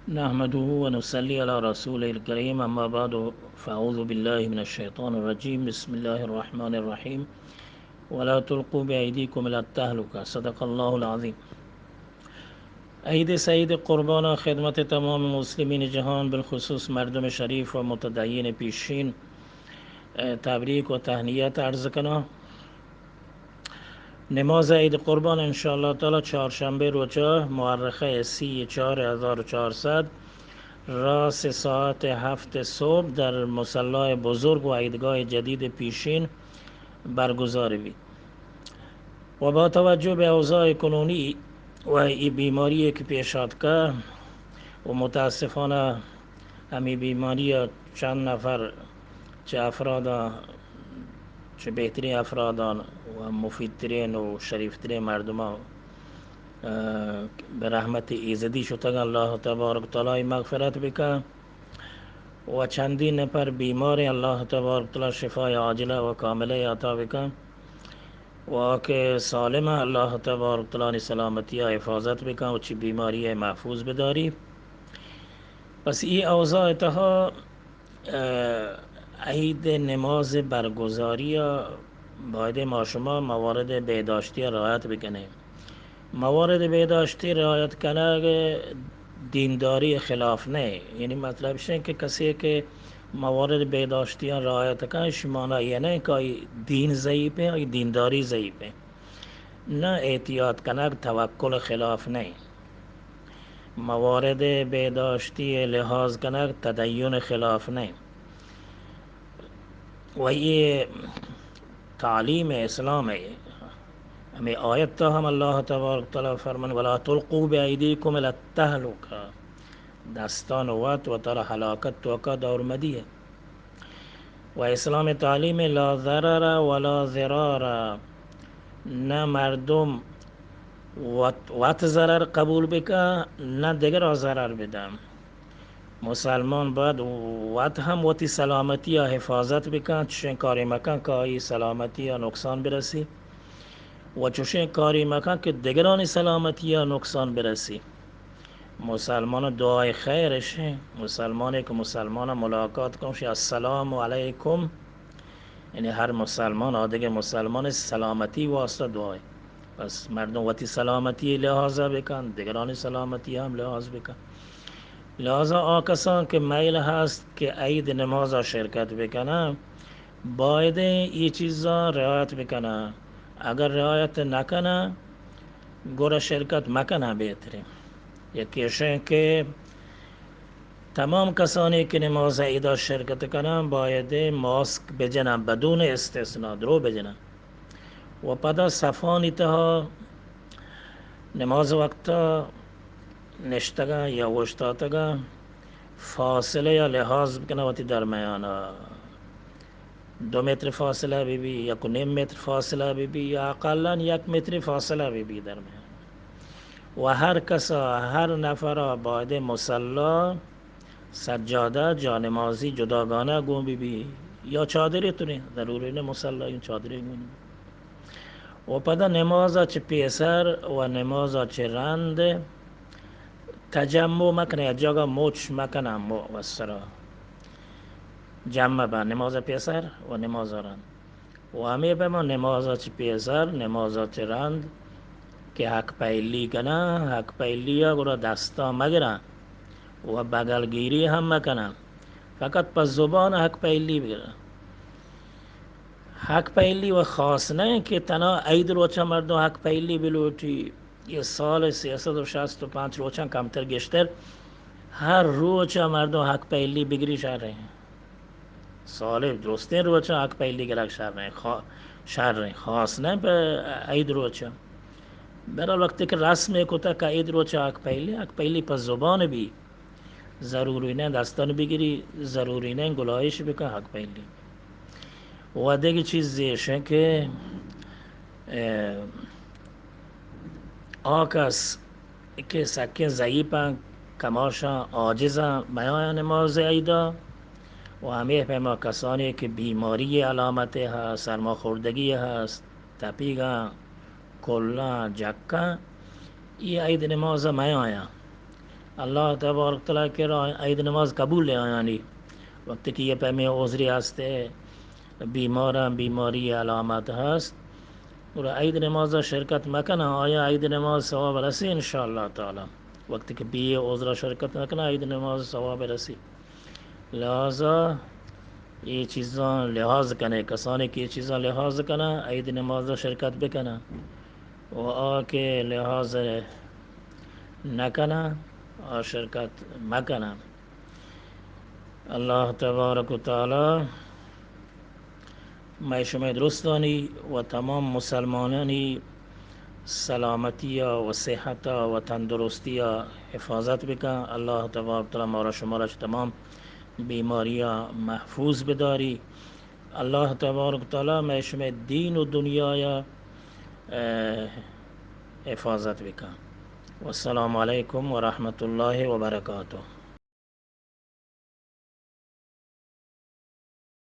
نحمده ونصلي على رسوله الكريم، أما بعد، فأعوذ بالله من الشيطان الرجيم، بسم الله الرحمن الرحيم، ولا تلقوا بأيديكم إلى التهلكة، صدق الله العظيم. عید سعید قربان خدمت تمام مسلمین جهان، بالخصوص مردم شریف و متدین پیشین، اه، تبریک و تهنیت عرض کناں. نماز عید قربان انشاءالله تعالی چهارشنبه روچا، مورخه سی چهار هزار و چهارصد، راس ساعت هفت صبح در مصلای بزرگ و عیدگاه جدید پیشین برگزار بی. و با توجه به اوضاع کنونی و ای بیماری که پیش آتکه و متاسفانه همی بیماری چند نفر چه افراد، چه بهترین افرادان و مفیدترین و شریفترین مردمان، اه، به رحمت ایزدی شتگن. الله تبارک تعالی مغفرت بکن. و چندین نفر بیماریں، الله تبارک تعالی شفای عاجله و کامله عطا بکن. و آ که سالمه، الله تبارک تعالی سلامتی حفاظت بکن و چی بیماری محفوظ بداری. پس ای اوضاع تها، اه، عید نماز برگزاری باید ما شما موارد بهداشتی رعایت بکنیم. موارد بهداشتی رعایت کنگ دینداری خلاف نه، یعنی مطلب شن که کسی که موارد بهداشتی رعایت کن، شمانا یه نه که آئی دین ضعیفه، آئی دینداری ضعیفه، نه احتیاط کنگ توکل خلاف نه، موارد بهداشتی لحاظ کنگ تدین خلاف نه. و یہ تعلیم اسلام ہے. ہمیں آیت تا ہم اللہ تبارک تعالی فرمان: «ولا تلقوا بأیدیکم الی التہلکہ»، دستان وت و ترا ہلاکت توکا دور مدی ہے. و اسلام تعلیم لا ضرر ولا ضرار، نہ مردم وت، وت ضرر قبول بکا، نہ دگرا ضرر بدن. مسلمان باید وت ہم وتی سلامتی ء حفاظت بکن، چشیں کارے مکن کہ آئی سلامتی ء نقصان برسی و چشیں کارے مکن کہ دگرانی سلامتی ء نقصان برسی. مسلمان دعای خیر اش، مسلمانے کہ مسلمان ملاقات کن، شی السلام علیکم، یعنی ہر مسلمان آدگہ مسلمان سلامتی واسطہ دعائے. پس مردم وتی سلامتی لحاظ بکن، دگرانی سلامتی ہم لحاظ بکن. لہذا آ کسان کہ میل ہست کہ عید نماز شرکت بکنن، بایدیں ای چیزاں رعایت بکنن. اگر رعایت نکنن، گڑا شرکت مکنن بہترین. یکی اشیں کہ تمام کسانی کہ نماز عیدا شرکت کنن، باید ماسک بجنن، بدون استثنا، درو بجنن. و پدا صفانی تہا نماز وقتا نشتگن یا اوشتاتگن، فاصلہ یا لحاظ بکنن وتی درمیانا. دو متر فاصلہ بہ بی، یک و نیم متر فاصلہ بہ بی، یا اقلاً یک متر فاصلہ بہ بی درمیان. و ہر کسا، ہر نفرا باید مصلی، سجادہ، جانمازی جداگانہ گون بہ بی، یا چادرے تنی، ضروری نہ مصلی یا چادرے گون بی. و پدا نمازا چہ پیسر و نمازا چہ رند تجمع مکنہ، یک جاگہ مچ مکنہ، مو-، وسرا جمع بہ نماز پیسر و نماز رند. و ہمے پیما نماز چہ پیسر، نماز چہ رند کہ حق پہلی کنہ، حق پہلی گڑا دستا مگرہ و بغل گیری ہم مکنہ، فقط پہ زبان حق پہلی بگرہ. حق پہلی و خاص نہ کہ تنہا عید روچا مردم حق پہلی بلوٹی. یہ سال سیصد و شست و پنچ روچاں کمتر گیشتر ہر روچا مردم حق پہلی بگری شر ہیں. سال درستیں روچاں حق پہلی گرگ شر ہیں، خا-، شر ہیں، خاص نہ پہ عید روچا. بہرحال وقتی کہ رسم کتا کہ عید روچا حق پہلی، حق پہلی پہ زبان بی. ضروری نہ دستان بگری، ضروری نہ گلائش بکن، حق پہلی. و دگہ چیز ایش کہ، اه، آ کس کہ سکیں ضعیفاں، کماشاں، عاجزاں، میایاں نماز عیدا، و ہمے پیما کسانی کہ بیماری علامت ہست، سرماخوردگی ہست، تپیگاں، کلاں، جکاں، ای عید نماز میایاں. اللہ تبارک تعالی کرا عید نماز قبول ہے آیانی۔ وقتی کہ یہ پیمیں عذری ہستے، بیماراں، بیماری علامت ہست، اور عید نماز شرکت مکنن، آیا عید نماز ثواب رسی انشاءاللہ تعالی۔ وقتی کہ بی عذر شرکت نکنن، عید نماز ثواب رسی۔ لہذا یہ چیزاں لحاظ کنے، کسانی کہ یہ چیزاں لحاظ کنن، عید نماز شرکت بکنن، و آ کہ لحاظ نکنن، آ شرکت مکنن۔ اللہ تبارک و تعالی مئے شمئے درستانی و تمام مسلمانانی سلامتی و صحت و تندرستی حفاظت بکن۔ اللہ تبارک و تعالی مارا شمارا چہ تمام بیماری محفوظ بداری۔ اللہ تبارک و تعالی مئے شمئے دین و دنیا حفاظت بکن۔ والسلام علیکم ورحمۃ اللہ وبرکاتہ۔